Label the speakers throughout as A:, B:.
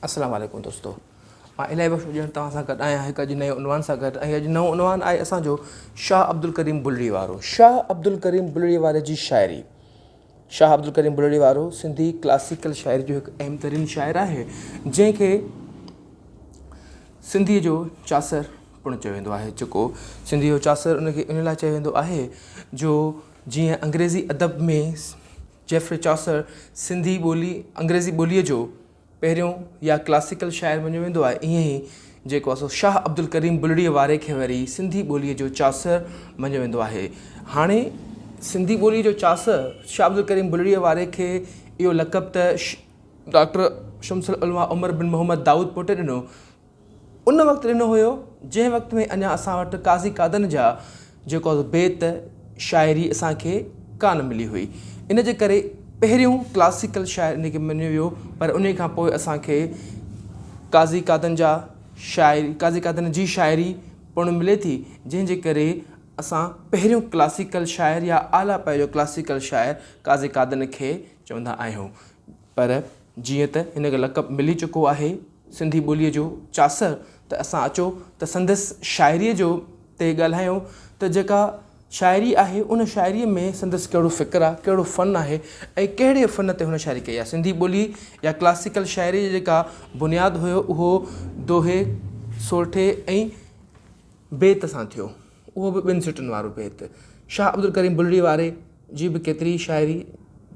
A: السلام عليڪم دوستو مان الاهي بخش اڄڻ توهان سان گڏ آهيان هڪ اڄ نئين عنوان سان گڏ ۽ اڄ نئون عنوان آهي اسان جو شاهه عبدالڪريم بلڙي وارو شاهه عبدالڪريم بلڙي واري جي شاعري شاهه عبدالڪريم بلڙي وارو سنڌي ڪلاسيڪل شاعري جو هڪ اهم ترين شاعر آهي جنهن کي سنڌي جو چاسر پڻ چيو ويندو آهي جيڪو سنڌي جو چاسر ان کي ان لاء چيو ويندو آهي جو جيئن انگريزي ادب ۾ جيفري چاسر سنڌي ٻولي انگريزي ٻوليء جو پهريون يا ڪلاسيڪل شاعر مڃيو ويندو آهي ائين ئي جيڪو آهي سو شاهه عبدالڪريم بلڙيء واري کي وري سنڌي ٻوليء جو چاسر مڃيو ويندو آهي. هاڻي سنڌي ٻوليء جو چاسر شاهه عبدالڪريم بلڙيء واري کي اهو لقب ته ڊاڪٽر شمس العلماء عمر بن محمد دائود پوٽي ڏنو ان وقت ڏنو هيو جنهن وقت ۾ اڃا اسان وٽ قاضي قادن جا جيڪو بيت شاعري اسان کي ڪانه ملي هئي ان جي ڪري پهريون ڪلاسيڪل شاعر ان کي مڃيو ويو پر انهي کان پوء اسان کي قاضي قادن جا شاعري قاضي قادن جي شاعري پڻ ملي ٿي جنهن جي ڪري اسان پهريون ڪلاسيڪل شاعر يا اعليٰ پائي جو ڪلاسيڪل شاعر قاضي قادن کي چوندا آهيون پر جيئن ته هن کي لقب ملي چڪو آهي سنڌي ٻوليء جو چاسر ته اسان اچو ته سندس شاعريء جو تي ڳالهايون ته جيڪا شاعري آهي ان شاعريء ۾ سندس ڪهڙو فڪر آهي، ڪهڙو فن آهي ۽ ڪهڙي فن تي هن شاعري ڪئي آهي. سنڌي ٻولي يا ڪلاسيڪل شاعريء جو جيڪا بنياد هيو اهو دوهي، سورٺي ۽ بيت سان ٿيو. اهو به ٻن سٽن وارو بيت. شاهه عبدالڪريم بلڙي واري جي به ڪيتري شاعري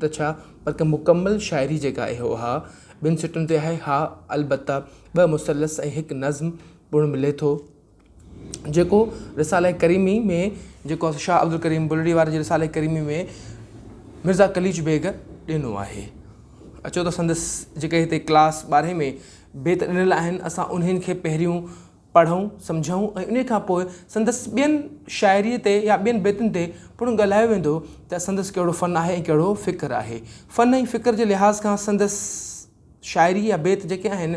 A: ته ڇا بلڪه مڪمل شاعري جيڪا آهي اها ٻن سٽن تي آهي. ها البته ٻه مثلث ۽ هڪ نظم پڻ ملي ٿو جيڪو رساله ڪريمي ۾ جيڪو شاهه عبدالڪريم بلڙي واري جي رساله ڪريمي ۾ مرزا قليچ بيگ ڏنو آهي. اچو ته سندس جيڪي هتي ڪلاس ٻارهين ۾ بيت ڏنل آهن اسان انهن کي پهريون پڙهون، سمجهون ۽ انهيء کان پوء سندس ٻين شاعريء تي يا ٻين بيتن تي پڻ ڳالهايو ويندو ته سندس ڪهڙو فن آهي ۽ ڪهڙو فڪر آهي. فن ۽ فڪر جي لحاظ کان سندس شاعري يا بيت جيڪي آهن،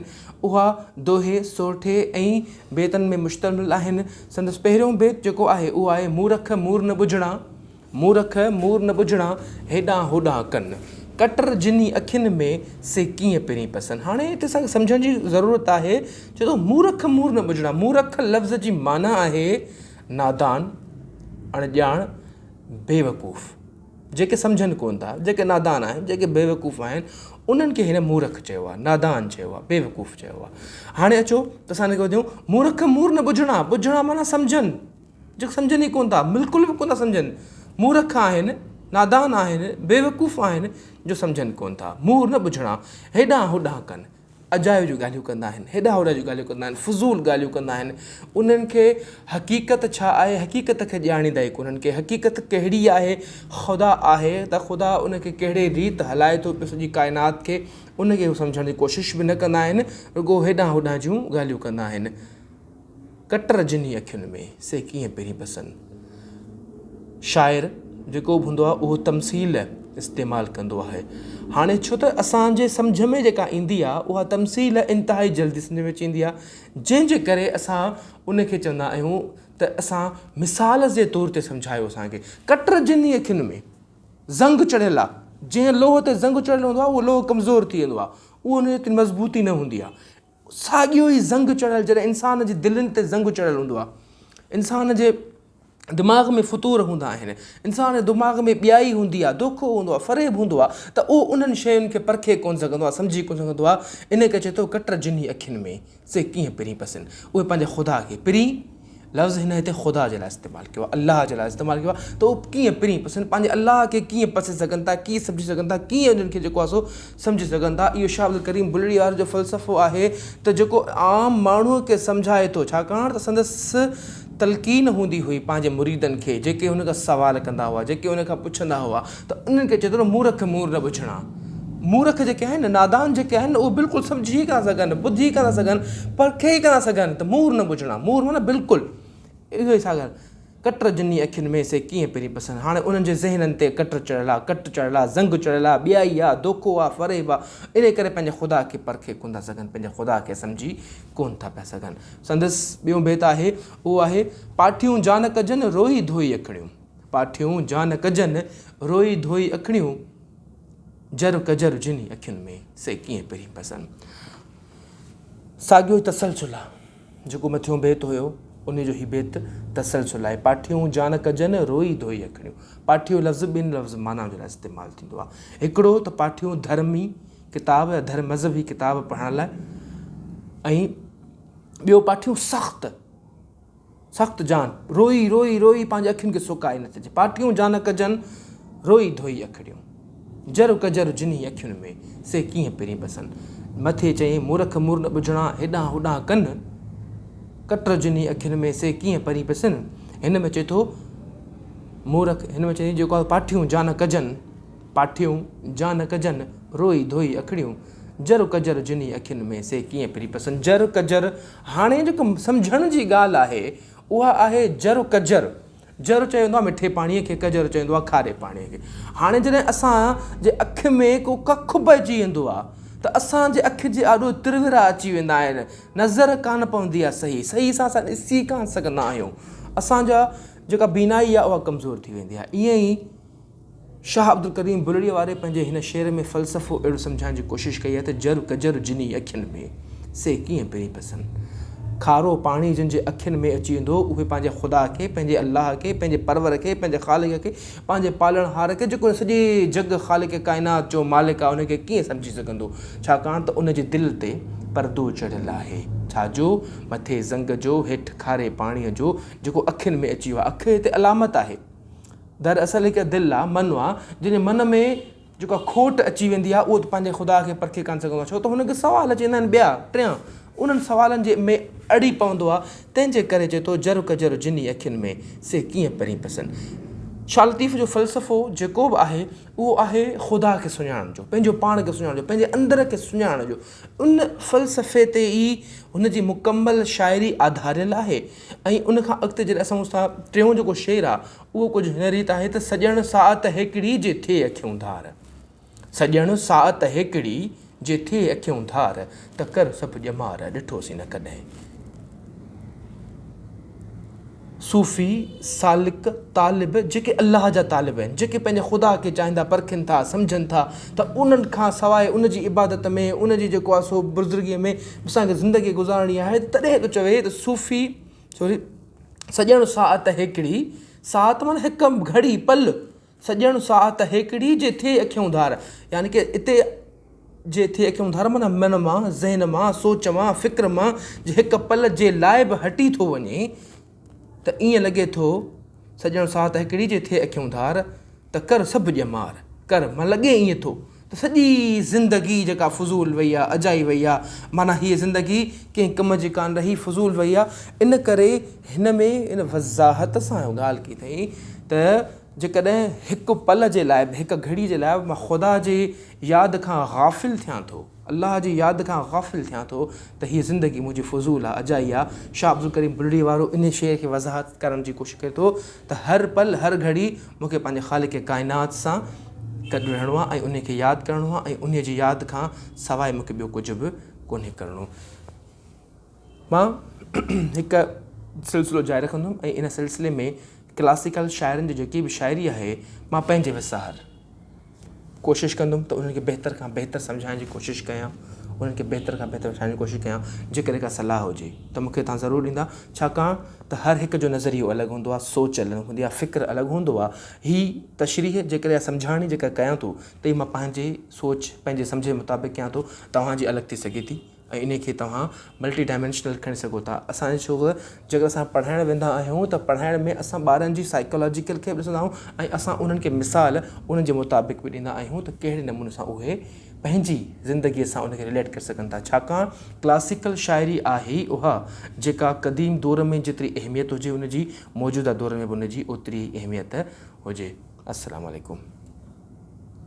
A: اها دوهي، سورٺي ۽ بيتن ۾ مشتمل آهن. سندس پهريون بيت جيڪو آهي، اهو آهي، مورک مور نه ٻجهڻا. مورک مور نه ٻجهڻا، هيڏانهن هوڏانهن ڪن. ڪٽر جني اکين ۾، سي ڪيئن پرين پسن. هاڻي هتي اسان کي سمجهڻ جي ضرورت آهي، چئي ٿو مورک مور نه ٻجهڻا. مورک لفظ جي معنيٰ آهي نادان، اڻڄاڻ، بيوقوف. جيڪي سمجهن ڪونه ٿا، جيڪي نادان آهن، جيڪي بيوقوف آهن، انهن کي هن مورک چيو آهي، نادان چيو آهي، بيوقوف چيو آهي. هاڻي اچو ته اسان هن کي وڌيون، مورک مور نه ٻجهڻا، ٻجهڻا معنيٰ سمجهن. جيڪي سمجهن ئي ڪونه ٿا، بلڪل به ڪونه ٿا سمجهن، مورک آهن، نادان آهن، بيوقوف آهن جو سمجهن ڪونه ٿا، مور نه ٻجهڻا، هيڏانهن هوڏانهن ڪن، اجايو جون ڳالهيون ڪندا آهن، هيڏانهن هوڏانهن جون ڳالهيون ڪندا آهن، فضول ڳالهيون ڪندا آهن، انهن کي حقيقت ڇا آهي، حقيقت کي ڄاڻيندا ئي ڪونهن ڪي حقيقت ڪهڙي آهي، خدا آهي ته خدا ان کي ڪهڙي ريت هلائي ٿو پيو سڄي ڪائنات کي، ان کي هو سمجهڻ جي ڪوشش به نه ڪندا آهن، رڳو هيڏانهن هوڏانهن جون ڳالهيون ڪندا آهن. ڪٽر جني اکين ۾، سي ڪيئن پرين پسن. شاعر جيڪو به هوندو آهي اهو تمثيل استعمال ڪندو آهي. هاڻي ڇو ته اسان جي سمجهه ۾ جيڪا ايندي آهي اها تمثيل انتهائي جلدي سمجهه ۾ اچي ويندي آهي جنهن جي ڪري اسان ان کي چوندا آهيون ته اسان مثال جي طور تي سمجهايو اسان کي ڪٽر جني اکين ۾ زنگ چڙهيل آهي جنهن لوهه تي زنگ چڙهيل هوندو آهي اهو لوهه ڪمزور ٿي ويندو آهي اهو ان جي ايتري مضبوطي نه هوندي آهي ساڳيو ئي زنگ چڙهيل جڏهن انسان جي دلين تي زنگ چڙهيل هوندو آهي انسان جي دماغ ۾ فتور هوندا آهن انسان جي دماغ ۾ ٻيائي هوندي آهي دوکو هوندو آهي فريب هوندو آهي ته اهو انهن شين کي پرکي ڪونه سگهندو آهي سمجهي ڪونه سگهندو آهي ان ڪري چئي ٿو ڪٽر جني اکين ۾ سي ڪيئن پرين پسن اهي پنهنجي خدا کي پرين لفظ هن هتي خدا جي لاء استعمال ڪيو آهي، الله جي لاء استعمال ڪيو آهي ته اهو ڪيئن پرين پسن پنهنجي الله کي ڪيئن پسي سگهن ٿا، ڪيئن سمجهي سگهن ٿا، ڪيئن انهن کي جيڪو آهي سو سمجهي سگهن ٿا. اهو شاهه عبدالڪريم بلڙي واري جو فلسفو آهي ته جيڪو عام ماڻهوء کي سمجهائي ٿو، ڇاڪاڻ ته سندس تلقين هوندي هئي پنهنجي مريدن کي جيڪي هن کان سوال ڪندا هئا، جيڪي هن کان پڇندا هئا ته انهن کي چئي ٿو ته مورک مور نه ٻجهڻا. مورک جيڪي آهن، نادان جيڪي آهن، اهي بلڪل سمجهي ئي ڪانه سگهن، ٻڌي ئي ڪانه ٿا سگهن، پرکي ئي ڪانه ٿا سگهن ته مور نه ٻجهڻا. مور معنيٰ بلڪل. اهو ئي ساڳيو ڪٽر جني اکين ۾ سي ڪيئن پرين پسن. هاڻي انهن جي ذهنن تي ڪٽر چڙهيل آ، ڪٽ چڙهيل آ، زنگ چڙهيل آ، ٻيائي آ، دوکو آ، فريب آ، انهيء ڪري پنهنجي خدا کي پرکي ڪونه ٿا سگهن، پنهنجي خدا کي سمجهي ڪونه ٿا پيا سگهن. سندس ٻيو بيت آهي، اهو آهي، پاٺيون جان ڪجن، روئي ڌوئي اکڙيون. پاٺيون جان ڪجن، روئي ڌوئي اکڙيون. جر ڪجر جني اکين ۾، سي ڪيئن پرين پسن. ساڳيو ئي تسلسل آ، جيڪو مٿيون بيت هيو، انهي جو هي بيت تسلسل آهي. پاٺيون جان ڪجن، روئي ڌوئي اکڙيون. پاٺيو لفظ ٻن لفظ معنائن جي لاء استعمال ٿيندو آ. هڪڙو ته پاٺيون ڌرمي ڪتاب يا ڌرم مذهبي ڪتاب پڙهڻ لاء ۽ ٻيو پاٺيون سخت. سخت جان، روئي روئي روئي پنهنجي اکين کي سڪائي نه ڇڏج. پاٺيون جان ڪجن، روئي ڌوئي اکڙيون. جر ڪجر جنهي اکين ۾، سي ڪيئن پرين پسن. مٿي چيائين، مورک مور نه ٻجهڻا، هيڏانهن هوڏانهن ڪن. ڪٽر جنهي اکين ۾، سي ڪيئن پرين پسن. هن ۾ چئي ٿو، مورک، هن ۾ چئي جيڪو آهي پاٺيون جان ڪجن. پاٺيون جان ڪجن، روئي ڌوئي اکڙيون، جر ڪجر جنهي اکين ۾، سي ڪيئن پري پسن. جر ڪجر، هاڻي جيڪو سمجهڻ جي ڳالهه آهي، اها آهي جر ڪجر. جر چيو ويندو آهي مٺي پاڻيء کي، ڪجر چيو ويندو آهي کاري پاڻيء کي. هاڻي جڏهن اسان جي اک ۾ ڪو ڪک پئجي ويندو آهي ته اسان جي اک جي آڏو ترورا اچي ويندا آهن، نظر ڪانه پوندي آهي صحيح، صحيح سان اسان ڏسي ڪانه سگهندا آهيون. اسان جا جيڪا بينائي آهي اها ڪمزور ٿي ويندي آهي. ائين ئي شاهه عبدالڪريم بلڙيء واري پنهنجي هن شعر ۾ فلسفو اهڙو سمجهائڻ جي ڪوشش ڪئي آهي ته جر ڪجر جني اکين ۾، سي ڪيئن پرين پسن. کارو پاڻي جن جي اکين ۾ اچي ويندو، اهي پنهنجي خدا کي، پنهنجي الله کي، پنهنجي پرور کي، پنهنجي خالق کي، پنهنجي پالڻهار کي، جيڪو هن سڄي جڳ خالق ڪائنات جو مالڪ آهي، ان کي ڪيئن سمجهي سگهندو؟ ڇاڪاڻ ته ان جي دل تي پردو چڙهيل آهي. ڇا جو؟ مٿي زنگ جو، هيٺ کاري پاڻيء جو، جيڪو اکين ۾ اچي ويو آهي. اک هتي علامت آهي. در اصل هڪ دل آ، من آ، جنهن جي من ۾ جيڪا کوٽ اچي ويندي آ، اهو ته پنهنجي خدا کي پرکي ڪانه سگهندو آ، ڇو ته هن کي سوال اچي ويندا آهن ٻيا، ٽيان، انهن سوالن جي ۾ اڙي پوندو آ، تنهن جي ڪري چئي ٿو جر ڪجر جني اکين ۾، سي ڪيئن پرين پسن. شاهه لطيف جو فلسفو جيڪو به آهي، اهو آهي خدا کي سڃاڻڻ جو، پنهنجو پاڻ کي سڃاڻڻ جو، پنهنجي اندر کي سڃاڻڻ جو. ان فلسفي تي ئي هن جي مڪمل شاعري آڌاريل آهي. ۽ ان کان اڳتي جڏهن اسان ٿا ٽيون جيڪو شعر آ اهو ڪجهه هن ريت آهي ته سڄڻ ساعت هيڪڙي جي ٿئي اکيون ڌار سڄڻ ساعت هيڪڙي جي ٿئي اکيون ڌار ته ڪر سڀ ڄمار ڏٺوسين نه ڪڏهن صوفي سالڪ طالب جيڪي الله جا طالب آهن جيڪي پنهنجي خدا کي چاهيندا پرکين ٿا سمجهن ٿا ته انهن کان سواء ان جي عبادت ۾ ان جي جيڪو آهي سو بزرگي ۾ اسان کي زندگي گذارڻي آهي تڏهن ٿو چوي ته صوفي سوري سڄڻ ساعت هيڪڙي ساعت معنيٰ هڪ گهڙي پل سڄڻ ساعت هيڪڙي جي ٿئي اکيون ڌار يعني ڪي اتي جي ٿئي اکيون ڌار معنيٰ من مان ذهن مان سوچ مان فڪر مان جي هڪ پل جي لاء به هٽي ٿو وڃي ته ائين لڳي ٿو سڄڻ ساعت هڪڙي جي ٿئي اکيون ڌار ته ڪر سڀ ڄمار ڪر معنيٰ لڳي ائين ٿو ته سڄي زندگي جيڪا فضول وئي آ اجائي وئي آ معنيٰ هيء زندگي ڪنهن ڪم جي ڪانه رهي فضول وئي آ ان ڪري هن ۾ ان وضاحت سان ڳالهه ڪئي اٿئي ته جيڪڏهن هڪ پل جي لاء به هڪ گهڙي جي لاء به مان خدا جي ياد کان غافل ٿيان ٿو الله جي ياد کان غافل ٿيان ٿو ته هيء زندگي منهنجي فضول آ، اجائي آ. شاهه عبدالڪريم بلڙي وارو انهيء شعر کي وضاحت ڪرڻ جي ڪوشش ڪري ٿو ته هر پل، هر گهڙي مون کي پنهنجي خالق ڪائنات سان گڏ رهڻو آ ۽ انهيء کي ياد ڪرڻو آ ۽ انهيء جي ياد کان سواء مون کي ٻيو ڪجهه به ڪونهي ڪرڻو. مان هڪ سلسلو جاري رکندم ۽ ان سلسلي ۾ ڪلاسيڪل شاعرن جي جيڪي به شاعري آهي، مان پنهنجي وساهر. ڪوشش ڪندم ته انهن کي بهتر کان بهتر سمجهائڻ جي ڪوشش ڪيان انهن کي بهتر کان بهتر سمجهائڻ جي ڪوشش ڪيان جيڪڏهن ڪا صلاح هجي ته مون کي توهان ضرور ڏيندا ڇاڪاڻ ته هر هڪ جو نظريو الڳ هوندو آهي سوچ الڳ هوندي آهي فڪر الڳ هوندو آهي هي تشريح جيڪڏهن سمجهاڻي جيڪا ڪيان ٿو ته هي مان پنهنجي سوچ پنهنجي سمجهه مطابق ڪيان ٿو توهان جي الڳ ٿي سگهي ٿي ۽ انهي کي توهان ملٽي ڊائمينشنل کڻي سگهو ٿا. اسان جي ڇو جيڪڏهن اسان پڙهائڻ ويندا آهيون ته پڙهائڻ ۾ اسان ٻارن جي سائيڪالاجيڪل کي به ڏسندا آهيون ۽ اسان انهن کي مثال انهن جي مطابق به ڏيندا آهيون ته ڪهڙي نموني سان اهي پنهنجي زندگي سان ان کي رليٽ ڪري سگهن ٿا ڇاڪاڻ ڪلاسيڪل شاعري آهي ئي اها جيڪا قديم دور ۾ جيتري اهميت هجي ان جي موجوده دور ۾ به ان جي اوتري ئي اهميت هجي. السلام عليڪم.